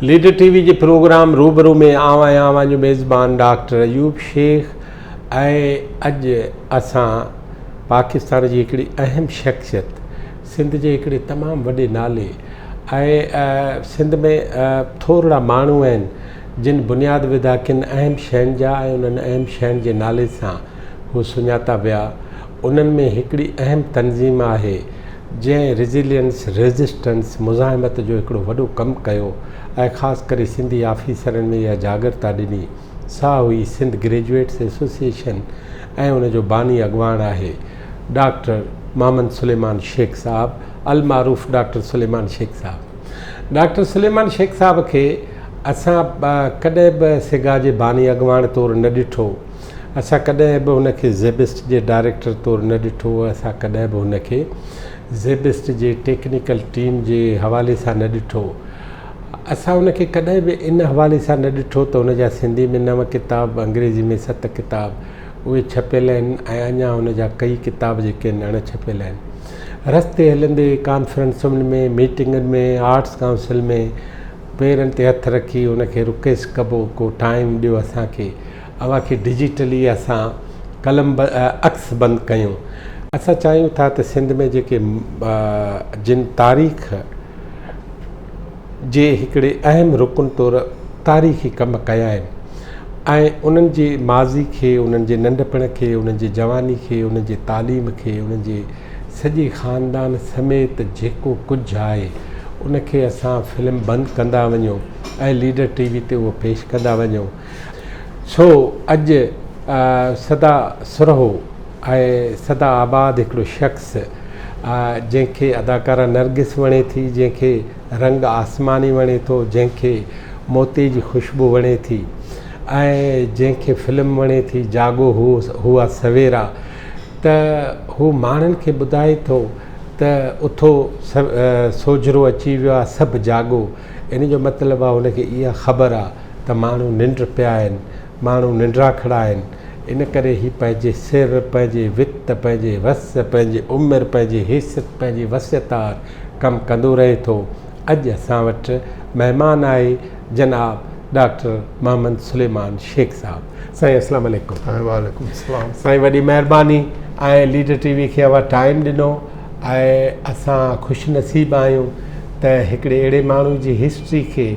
Leader ٽي V جي programme روبرو ۾ آئون آهيان اوهان جو ميزبان ڊاڪٽر ايوب شيخ ۽ اڄ اسان پاڪستان جي هڪڙي اهم شخصيت سنڌ جي هڪڙي تمام وڏي نالي ۽ سنڌ ۾ ٿورڙا ماڻهو آهن جن بنياد وڌا ڪن اهم شين جا ۽ انهن اهم شين جي نالي سان هو سڃاتا ويا. انهن ۾ هڪڙي اهم تنظيم آهي جنهن ريزيلينس، ريزسٽنس، مزاحمت جو هڪڙو وڏو ڪم ڪيو ۽ خاص ڪري سنڌي آفيسرن ۾ اها جاڳرتا ڏني سا هئي سنڌ گريجوئيٽس ايسوسيئيشن ۽ ان جو باني اڳواڻ آهي ڊاڪٽر محمد سليمان شيخ صاحب المعروف ڊاڪٽر سليمان شيخ صاحب. ڊاڪٽر سليمان شيخ صاحب کي اسان ڪڏهن به سگا جي باني اڳواڻ طور نه ڏٺو، اسان ڪڏهن به هن کي زيبسٽ جي ڊائريڪٽر طور نه ڏٺو، اسان ڪڏهن به هن کي زيبسٽ جي ٽيڪنيڪل ٽيم جي حوالي سان نه ڏٺو، اسان هن کي ڪڏهن به ان حوالي سان نه ڏٺو ته هن جا سنڌي ۾ نو ڪتاب، انگريزي ۾ ست ڪتاب اهي ڇپيل آهن ۽ اڃا هن جا ڪئي ڪتاب جيڪي آهن اڻ ڇپيل آهن. رستي هلندي، ڪانفرنسن ۾، ميٽنگن ۾، آرٽس ڪائونسل ۾ پيرن تي هٿ رکي ان کي رڪويسٽ ڪبو ڪو ٽائيم ڏيو اسان کي اوهان کي ڊجيٽلي اسان قلم عڪس بند ڪيون. اسان چاهيون ٿا ته سنڌ ۾ جيڪي جن تاريخ جي هڪڙي اهم رڪن طور تاريخي ڪم ڪيا آهن ۽ انهن جي ماضي کي، انهن جي ننڍپڻ کي، انهن جي جواني کي، انهن جي تعليم کي، انهن جي سڄي خاندان سميت جيڪو ڪجهه آهي ان کي اسان فلم بند ڪندا وڃون ۽ ليڊر ٽي وي تي اهو پيش ڪندا وڃون. سو اڄ سدا سرهو ۽ سدا آباد هڪڙو شخص جنهن کي اداڪارا نرگس وڻي ٿي، جنهن کي رنگ آسماني وڻي ٿو، جنهن کي موتي جي خوشبو وڻي ٿي ۽ جنهن کي فلم وڻي ٿي جاڳو هئا سويرا ته هو ماڻهن کي ٻڌائي ٿو ته اٿو سوجهرو اچي ويو آهي سڀ جاڳو ان جو مطلب آهي هن کي اها خبر آهي ته ماڻهو ننڊ پيا آهن ماڻهو ننڊاکڙا آهن ان ڪري هي پنهنجي سر، پنهنجي وت، پنهنجي وس، پنهنجي عمر، پنهنجي حيثيت، پنهنجي وسعت آهر ڪم ڪندو رهي ٿو. اڄ اسان وٽ مهمان آهي جناب ڊاڪٽر محمد سليمان شيخ صاحب. سائين اسلام عليڪم. سائين وعليڪم السلام. سائين وڏي مهرباني ۽ ليڊر ٽي وي کي اوهان ٽائيم ڏنو ۽ اسان خوش نصيب آهيون ته هڪڙي اهڙي ماڻهو جي هسٽري کي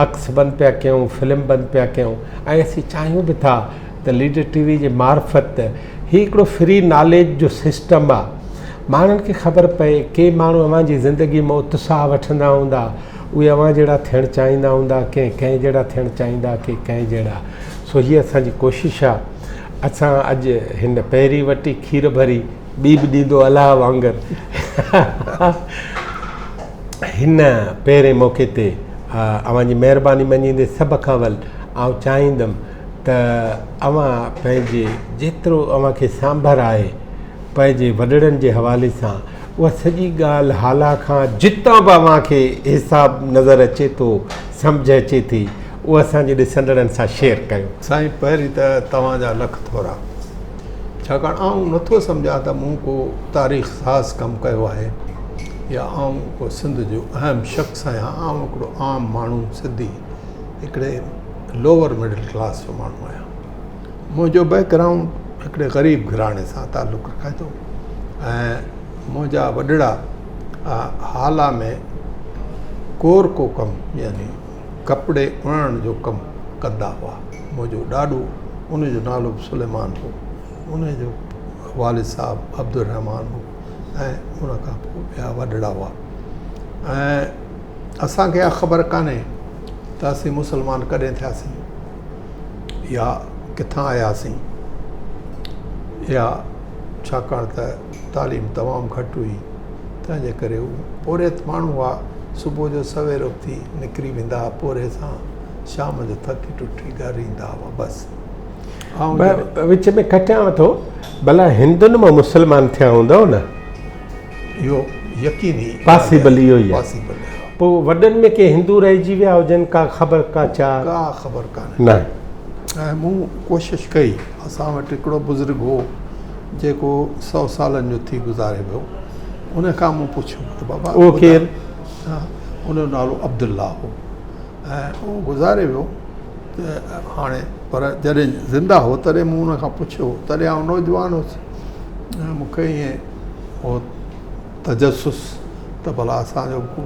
عڪس بند پيا ڪيون فلم بند پيا ڪيون ۽ اسين چاهيون به ٿا ته ليڊر ٽي وي جي معرفت هي هڪڙو فري ناليج جو سسٽم آ ماڻهن کي خبر پئي ڪي ماڻهو اوهان جي زندگي مان اتساهه وٺندا هوندا اهي اوهان جهڙا ٿيڻ چاهيندا هوندا ڪنهن ڪنهن جهڙا ٿيڻ چاهيندا ڪي ڪنهن جهڙا سو هي اسان جي ڪوشش آ اسان اڄ هن پهرين وٽي کير ڀري ٻي به ڏيندو الله وانگر هن پهرين موقعي تي اوهان جي مهرباني مڃيندي سڀ کان اول آئون چاهيندم ته اوهان پنهنجي جيترو اوهان کي سانڀر آهي پنهنجي وڏڙن جي حوالي سان اها سڄي ڳالهه هالا کان جتان به اوهان کي حساب نظر اچي ٿو سمجهه اچي ٿي اهو اسان جي ڏسندڙن سان شيئر ڪيو. سائين پهرين ته توهان جا لک ٿورا ڇاڪاڻ آئون نٿو سمجهان ته مون ڪو تاريخ ساز ڪم ڪيو آهي يا آئون ڪو سنڌ جو اهم شخص آهيان آئون هڪڙو عام ماڻهو سنڌي هڪڙي لوئر مڊل ڪلاس جو ماڻهو آهيان. منهنجو بيڪ گرائونڊ هڪڙي غريب گهراڻي سان تعلق رکي ٿو ۽ منهنجا وڏڙا هالا ۾ ڪورڪو ڪم يعني ڪپڙي اڻڻ جو ڪم ڪندا هئا. منهنجو ڏاڏو ان جو نالو به سليمان هو. ان جو والد صاحب عبدالرحمان هو ۽ ان کان پوء ٻيا وڏڙا هئا ۽ اسان کي اها خبر ڪانهي ته اسين مسلمان ڪڏهن ٿياسين يا ڪٿان آياسين يا ڇاڪاڻ ته تعليم تمام گهٽ هئي تنهن جي ڪري هو پورهيت ماڻهو هئا صبح جو سوير اٿي نڪري ويندا هئا پورهيي سان شام جو ٿڪي ٽٽي گهر ايندا هئا بس وچ ۾ ڪٽيانو ٿو ڀلا هندن مان مسلمان ٿيا هوندؤ نه؟ اهو يقيني پاسيبل اهو ئي آهي. پوء وڏن ۾ ڪي هندو رهجي ويا هجن ڪا خبر ڪا چار؟ ڪا خبر ڪانهي. نه. ۽ مون ڪوشش ڪئي. اسان وٽ هڪڙو بزرگ هو جيڪو سئو سالن جو ٿي گذاري ويو. ان کان مون پڇيو ته بابا اهو ڪير؟ ان جو نالو عبدالله هو. ۽ اهو گذاري ويو ته هاڻي پر جڏهن زنده هو تڏهن مون ان کان پڇيو تڏهن آئون نوجوان هوس ۽ مون کي ائين هو تجسس ته ڀلا اسان جو ڪو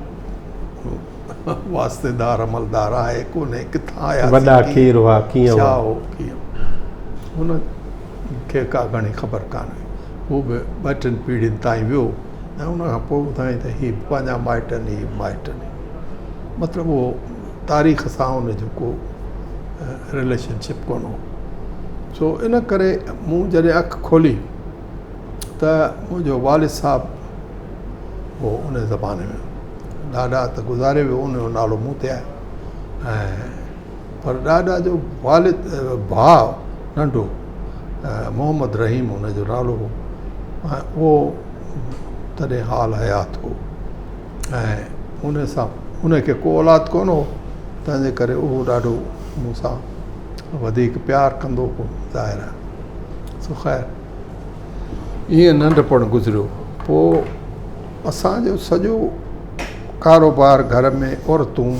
واسطيدار عملدار آهي ڪونهي ڪٿان آياسين وڏا ڪير هئا ڪيئن ڇا هو ڪيئن هن کي ڪا گهڻي خبر ڪانه هئي هو به ٻه ٽن پيڙهين تائين ويو ۽ ان کان پوء ٻڌائين ته هي پنهنجا مائٽ آهن هي مائٽ آهن مطلب اهو تاريخ سان ان جو ڪو رليشن شپ ڪونه هو سو ان ڪري مون جڏهن اک کولي ته منهنجو والد صاحب هو ان زماني ۾ ڏاڏا ته گذاري ويو ان جو نالو مون تي آهي ۽ پر ڏاڏا جو والد ڀاء ننڍو محمد رحيم ان جو نالو هو ۽ اهو تڏهن حال حيات هو ۽ ان سان ان کي ڪو اولاد ڪونه هو تنهنجي ڪري اهو ڏاڍو مون سان وڌيڪ پيار ڪندو هو ظاهر آهي سو خير ائين ننڍپڻ گذريو پوء اسان جو سڄو ڪاروبار گهر ۾ عورتون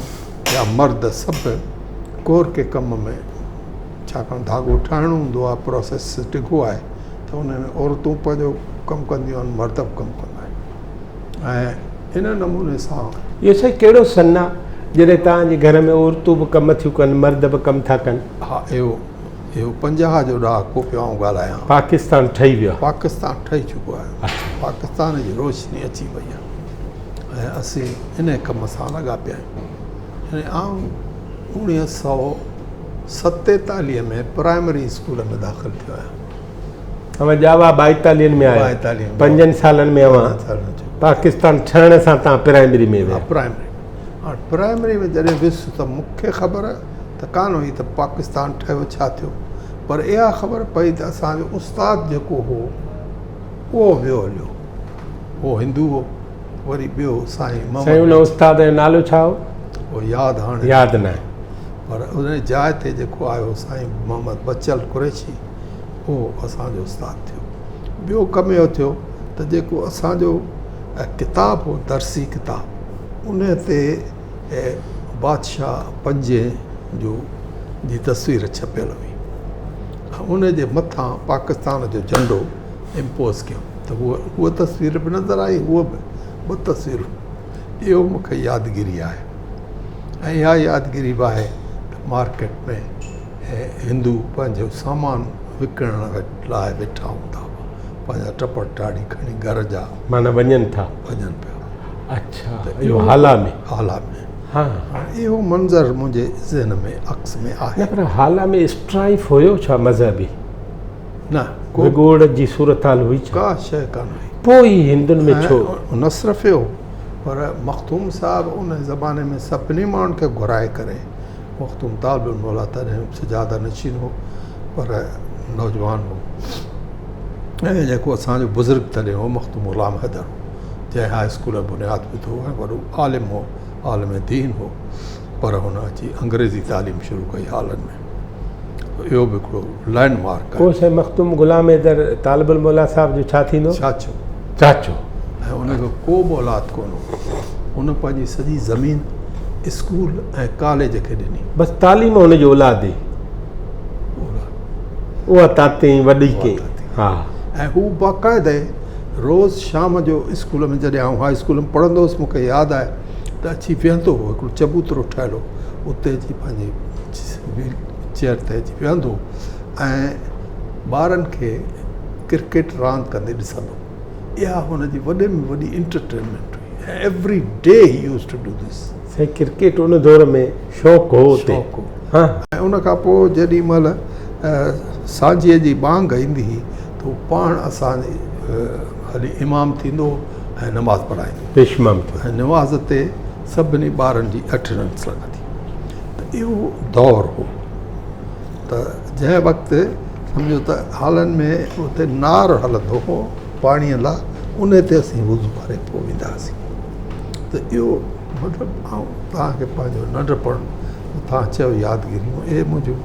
يا مرد سڀ ڪورڪي ڪم ۾ ڇاڪاڻ ڌاڳو ٺاهڻو هوندو آهي پروسيس ڊگهو آهي ته ان ۾ عورتون پنهنجو ڪم ڪنديون آهن مرد به ڪم ڪندا آهن ۽ ان نموني سان. اهو سائين ڪهڙو سن آ جڏهن توهان جي گهر ۾ عورتون به ڪم ٿيون ڪن مرد به ڪم ٿا ڪن. ها اهو اهو 50 جو ڏهاڪو پيو آئون ڳالهايان. پاڪستان ٺهي ويو آ. پاڪستان ٺهي چڪو آهي. پاڪستان جي روشني اچي وئي آ ۽ اسين انهي ڪم سان لڳا پيا آهيون. يعني آئون 1947 ۾ پرائمري اسڪول ۾ داخل ٿيو آهيان. اوهان ڄاوا ٻائيتاليهن ۾ آيا. پنجن سالن ۾ اوهان پاڪستان ٺهڻ سان توهان پرائمري ۾ ويا. پرائمري هاڻ پرائمري ۾ جڏهن ويس ته مون کي خبر ته ڪانه هئي ته پاڪستان ٺهيو ڇا ٿيو پر اها خبر پئي ته اسان جو استاد جيڪو هو اهو ويو هليو اهو هندو هو وري ٻيو سائين محمد سائين ان استاد جو نالو ڇا هو؟ اهو ياد هاڻي ياد ناهي پر ان جاء تي جيڪو آيو سائين محمد بچل قريشي اهو اسان جو استاد ٿيو. ٻيو ڪم اهو ٿيو ته جيڪو اسان جو ڪتاب هو درسي ڪتاب ان تي بادشاهه پنجين جو جي تصوير ڇپيل هئي ۽ ان جي مٿان پاڪستان جو جهنڊو امپوز ڪيو ته هوء هوء تصوير به نظر آئي هوء به ٻه تصويرون اهو مون کي يادگيري آهي ۽ اها يادگيري به آهي ته مارڪيٽ ۾ هندو پنهنجو سامان وڪڻڻ لاء ويٺا هوندا هئا پنهنجا ٽپڙ ٽاڙي کڻي گهر جا. معنيٰ وڃن ٿا. وڃن پيا. اڇا اهو هالا ۾. هالا ۾. ها. هاڻي اهو منظر منهنجي ذهن ۾ عڪس ۾ آهي. نه پر هالا ۾ اسٽرائيف هيو ڇا مذهبي؟ نه. وڳوڙ جي صورتحال هئي ڇا؟ ڪا شيء ڪانه هئي. پوء هي هندن ۾ ڇو؟ نه صرف اهو پر مخدوم صاحب ان زماني ۾ سڀني ماڻهن کي گهرائي ڪري مخدوم طالب الموليٰ تڏهن سجاده نشين هو پر نوجوان هو ۽ جيڪو اسان جو بزرگ تڏهن هو مخدوم غلام حيدر هو جنهن هاء اسڪول جو بنياد وڌو ۽ وڏو عالم هو عالم دين هو پر هن اچي انگريزي تعليم شروع ڪئي هالن ۾ اهو به هڪڙو لينڊ مارڪ آهي. پوء سائين مخدوم غلام حيدر طالب الموليٰ صاحب جو ڇا ٿيندو؟ چاچو. چاچو. ۽ ان کي ڪو به اولاد ڪونه هو. هن پنهنجي سڄي زمين اسڪول ۽ ڪاليج کي ڏني. بس تعليم هن جي اولاد هئي. اها تاتي وڏي ڪئي. ها. ۽ هو باقاعده روز شام جو اسڪول ۾ جڏهن آئون هاء اسڪول ۾ پڙهندو هوس مون کي ياد آهي ته اچي ويهندو هو هڪڙو چبوترو ٺهيل هو اتي اچي پنهنجي ويل چيئر تي اچي ويهندو هو ۽ ٻارن کي ڪرڪيٽ راند ڪندي ڏسندو هو. اها هن جي وڏي ۾ وڏي انٽرٽينمينٽ هئي ۽ every day he use to do this. سائين ڪرڪيٽ ان دور ۾ شوق هو اتي. شوق هو ۽ ان کان پوء جيڏي مهل سانجهيء جي ٻانگ ايندي هئي ته هو پاڻ اسان جي هلي امام ٿيندو هو ۽ نماز پڙهائيندو هو. پيش امام ٿيندو. ۽ نماز تي سڀني ٻارن جي اٽينڊنس لڳندي ته اهو دور هو ته جنهن وقت سمجهو ته هالن ۾ اتي نار هلندو هو پاڻيء لاء ان تي اسين وضو ڪري پوء ويندا هئاسين ته اهو مطلب آئون توهان کي پنهنجو ننڍپڻ توهان چيو يادگيريون اهي منهنجون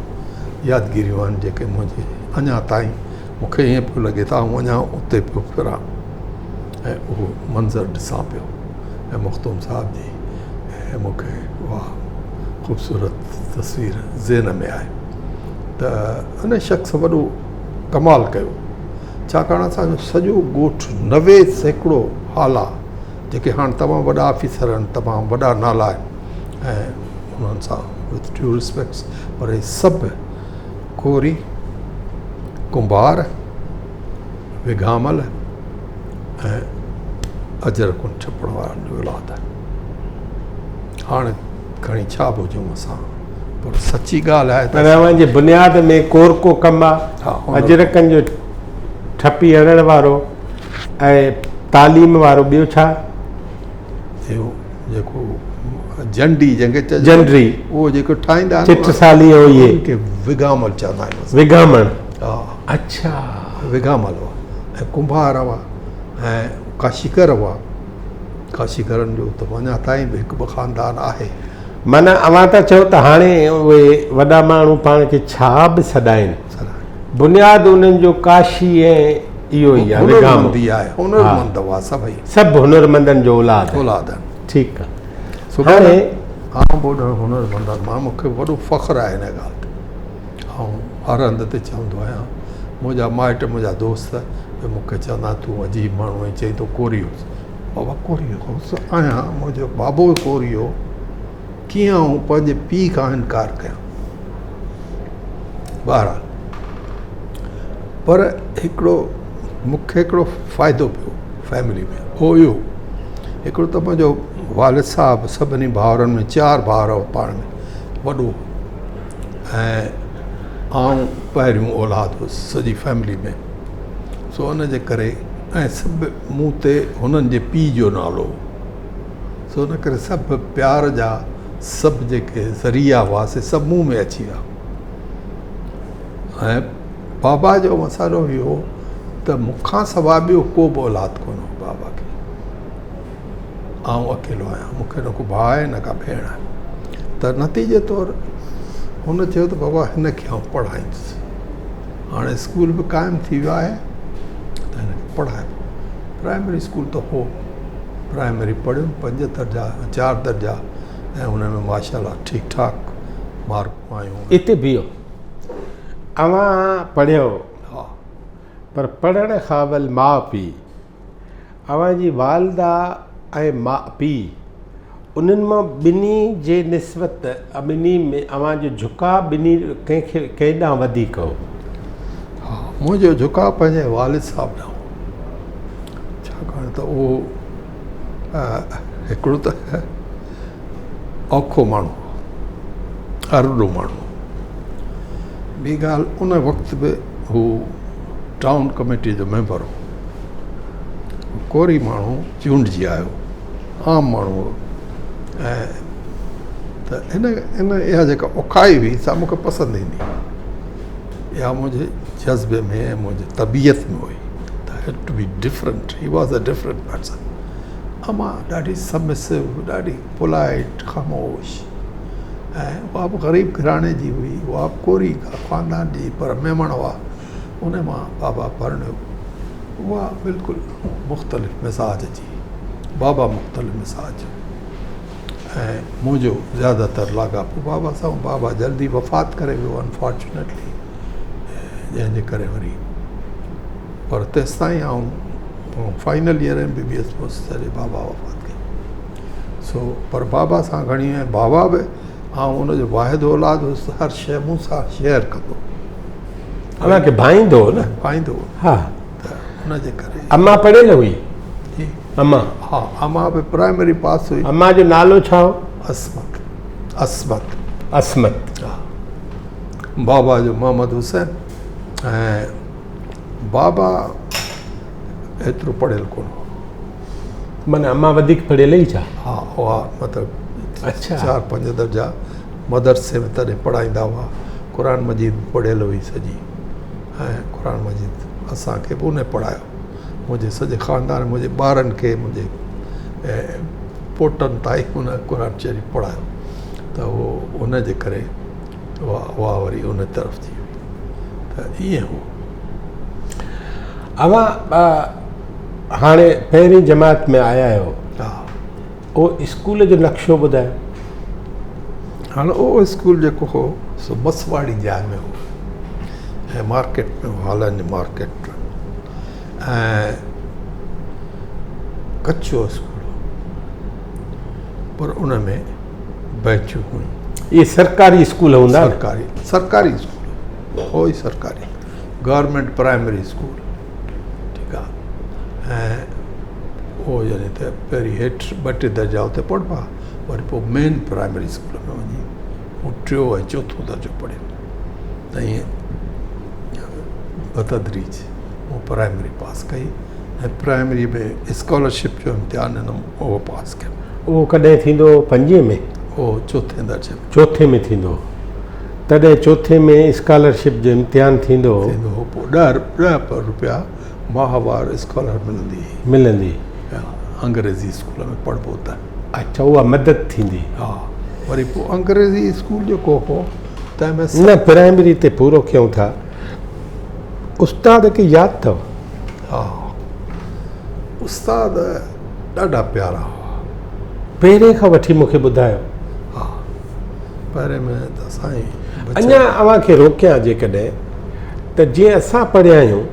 يادگيريون آهن جيڪي منهنجي اڃا تائين مون کي ائين پيو لڳي ته آئون اڃا اتي پيو ڦران ۽ اهو منظر ڏسان پيو ۽ مخدوم صاحب جي مون کي اها خوبصورت تصوير ذهن ۾ آهي ته ان شخص وڏو ڪمال ڪيو ڇاڪاڻ اسان جو سڄو ڳوٺ 90% هالا جيڪي هاڻ تمام وڏا آفيسر آهن تمام وڏا نالا آهن ۽ انهن سان وٿ ڊيو ريسپيڪٽس پر هي سڀ ڪوري ڪنڀار وگهامل ۽ اجرڪن ڇپڻ وارن جو اولاد آهي. هاڻ کڻي ڇا به هجون اسان پر سچي ڳالهه آهي پر اوهان جي بنياد ۾ ڪورڪو ڪم آ اجرڪن جو ٺپي هڻڻ وارو ۽ تعليم وارو ٻيو ڇا؟ اهو جيڪو جنڊي جنهن کي چئجي جنڊي اهو جيڪو ٺاهيندا آهن چٽسالي اهي ان کي وگهامل چوندا آهيون وگهامڻ ها اڇا وگهامل هئا ۽ ڪنڀار هئا ۽ ڪاشيگر هئا ڪاشيگرن جو ته اڃا تائين به هڪ ٻه خاندان آهي. معنيٰ اوهان ٿا چئو ته هاڻي اهي وڏا ماڻهو پاڻ کي ڇا به سڏائين بنياد انهن جو ڪاشي ۽ اهو ئي آهي هنرمندي آهي هنرمند هئا سڀئي سڀ هنرمندن جو اولاد اولاد آهن ٺيڪ آهي هاڻي آئون به هنرمند آهيان مون کي وڏو فخر آهي ان ڳالهه تي آئون هر هنڌ تي چوندو آهيان منهنجا مائٽ منهنجا دوست به مون کي چوندا آهن تون عجيب ماڻهو آهين چئين ٿو ڪوري هوس بابا ڪوري هوس آهيان منهنجو بابو به ڪوري هو ڪيئن آئون پنهنجي پيء کان انڪار ڪيان بهرحال پر هڪڙو مون کي هڪڙو فائدو پيو فيملي ۾ اهو اهو هڪڙو ته منهنجو والد صاحب سڀني ڀائرن ۾ چار ڀائر هئا پاڻ ۾ وڏو ۽ آئون پهريون اولاد هوس سڄي فيملي ۾ سو ان جي ڪري ۽ سڀ مون تي هنن جي پيء جو نالو هو سو ان ڪري سڀ پيار جا سڀ جيڪي ذريعا هئا سي سڀ مون ۾ اچي ويا ۽ بابا جو مسئلو اهو هو ته مون کان سواء ٻيو ڪو به اولاد ڪونه هو بابا کي آئون اڪيلو آهيان مون کي نه ڪو ڀاء آهي نه ڪا ڀيڻ آهي ته نتيجي طور هن چيو ته بابا هن کي آئون پڙهائيندس هاڻي اسڪول به قائم ٿي ويو آهي ته هن کي پڙهائبو پرائمري اسڪول ته هو پرائمري پڙهيم پنج درجا چار درجا ۽ ان ۾ ماشاء الله ٺيڪ ٺاڪ مارڪون آيون. اتي بيهو اوهان پڙهيو ها پر پڙهڻ کان اول ماء پيء اوهان جي والده ۽ ماء پيء انهن مان ٻنهي جي نسبت ٻنهي ۾ اوهان جو جهڪاء ٻنهي ڪنهن کي ڪنهن ڏانهن وڌيڪ هو؟ ها منهنجو جهڪاء پنهنجي والد صاحب ڏانهن هو ڇاڪاڻ ته اهو هڪڙو ته اوکو ماڻهو هو ارڏو ماڻهو هو ٻي ڳالهه ان وقت به هو ٽائون ڪميٽي جو ميمبر هو ڪوري ماڻهو چونڊجي آيو عام ماڻهو هو ۽ ته ان ان اها جيڪا اوکائي هئي سا مونکي پسند ايندي هئي اها منهنجي جذبي ۾ ۽ منهنجي طبيعت ۾ هئي ته had to be different he was a different person امان ڏاڍي سبمسو ڏاڍي پولائيٽ خاموش ۽ اها به غريب گهراڻي جي هئي اها به ڪوري خاندان جي پر ميمڻ هئا ان مان بابا پرڻيو اها بلڪل مختلف مزاج جي بابا مختلف مزاج جو ۽ منهنجو زياده تر لاڳاپو بابا سان بابا جلدي وفات ڪري ويو انفارچونيٽلي جنهن جي ڪري وري پر تيستائين آئون final year M B B S هوس تڏهن بابا وفات ڪئي سو پر بابا سان گهڻي ۽ بابا به آئون ان جو واحد اولاد هوس هر شيء مون سان شيئر ڪندو اوهان کي ڀائيندو هو نه ڀائيندو هو ها ته ان جي ڪري اما پڙهيل هئي جي اما ها اما به پرائمري پاس هئي اما جو نالو ڇا هو عصمت عصمت عصمت ها بابا جو محمد حسين ۽ بابا ايترو پڙهيل ڪونه هو. معنيٰ امان وڌيڪ پڙهيل هئي ڇا؟ ها اها مطلب اڇا چار پنج درجا مدرسي ۾ تڏهن پڙهائيندا هئا قرآن مجيد به پڙهيل هئي سڄي ۽ قرآن مجيد اسان کي به ان پڙهايو منهنجي سڄي خاندان منهنجي ٻارن کي منهنجي پوٽن تائين ان قرآن شريف پڙهايو ته اهو ان جي ڪري اها اها وري ان طرف ٿي وئي ته ائين هو. اوهان هاڻي پهرين جماعت ۾ آيا آهيو. ها. اهو اسڪول جو نقشو ٻڌايو. هاڻ اهو اسڪول جيڪو هو سو مسواڙي جاء ۾ هو ۽ مارڪيٽ ۾ هو هالن جي مارڪيٽ ۾ ۽ ڪچو اسڪول هو پر ان ۾ بينچون هيون. اهي سرڪاري اسڪول هوندا نه؟ سرڪاري سرڪاري اسڪول هو ئي سرڪاري گورنمينٽ پرائمري اسڪول ٺيڪ آ ۽ اهو يعني ته پهرين هيٺ ٻه ٽي درجا اتي پڙهبا وري پوء مين پرائمري اسڪول ۾ وڃي مون ٽيو ۽ چوٿون درجو پڙهيو ته ائين بتدريج مون پرائمري پاس ڪئي ۽ پرائمري ۾ اسڪالرشپ جو امتحان ڏنم اهو پاس ڪيم. اهو ڪڏهن ٿيندو هو پنجين ۾؟ اهو چوٿين درجي ۾. چوٿين ۾ ٿيندو هو. تڏهن چوٿين ۾ اسڪالرشپ جو امتحان ٿيندو هو. ٿيندو هو پوء ڏهه روپيا ماهوار اسڪالر ملندي هئي. ملندي. انگريزي اسڪول ۾ پڙهبو ته. اڇا اها مدد ٿيندي. ها وري پوء انگريزي اسڪول جيڪو هو تنهن ۾. نه پرائمري تي پورو ڪيون ٿا. استاد کي ياد اٿو؟ ها استاد ڏاڍا پيارا هئا. پهرين کان وٺي مون کي ٻڌايو. ها پهرين ۾ ته سائين اڃا اوهان کي روڪيان جيڪڏهن ته جيئن اسان پڙهيا آهيون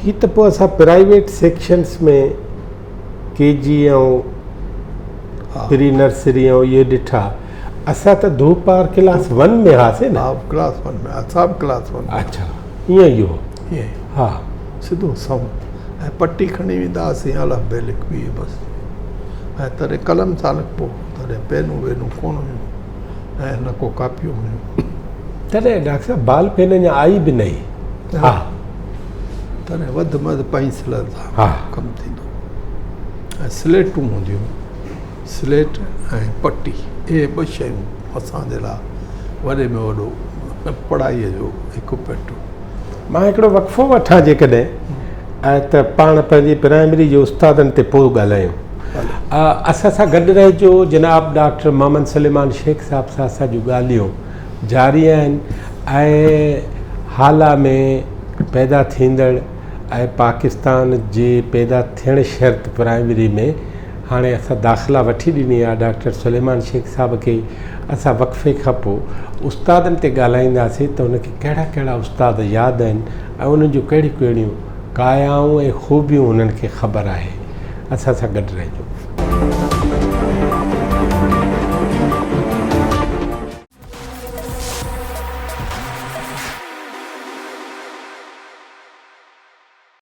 هي ته پوء اسان پرائيويٽ سيڪشنس ۾ ڪي جي ۽ پري نرسري ۽ اهي ڏٺا اسان ته ڌوپار ڪلاس ون ۾ هئاسين نه. ها ڪلاس ون ۾ اسان به ڪلاس ون ۾. اڇا ائين ئي هو. ائين ئي ها. سڌو سنئون ۽ پٽي کڻي ويندا هئاسين الف بي لکبي هئي بس ۽ تڏهن قلم سان لکبو هو تڏهن پينون وينون ڪونه هيون ۽ نه ڪو ڪاپيون هيون. تڏهن ڊاڪٽر صاحب بال پين اڃا آئي به نه هئي. ها. تڏهن وڌ ۾ وڌ پينسل سان ڪم ٿيندو هو ۽ سليٽون هونديون هيون. سليٽ ۽ پٽي اهي ٻه شيون اسان جي لاء وڏي ۾ وڏو پڙهائيء جو ايڪوپمينٽ هو. مان هڪڙو وقفو وٺان جيڪڏهن ته پاڻ پنهنجي پرائمري جي استادن تي پوء ڳالهايون. اسان سان گڏ رهجو جناب ڊاڪٽر محمد سليمان شيخ صاحب سان اسان جون ڳالهيون جاري آهن ۽ هالا ۾ پيدا ٿيندڙ ۽ پاڪستان جي پيدا ٿيڻ شرط پرائمري ۾ هاڻي اسان داخلا وٺي ڏني آهي ڊاڪٽر سليمان شيخ صاحب کي اسان وقفي کان پوء استادن تي ڳالهائينداسين ته هن کي ڪهڙا ڪهڙا استاد ياد آهن ۽ انهن جون ڪهڙيون ڪهڙيون ڪايائون ۽ خوبيون هنن کي خبر آهي اسان سان گڏ رهجو.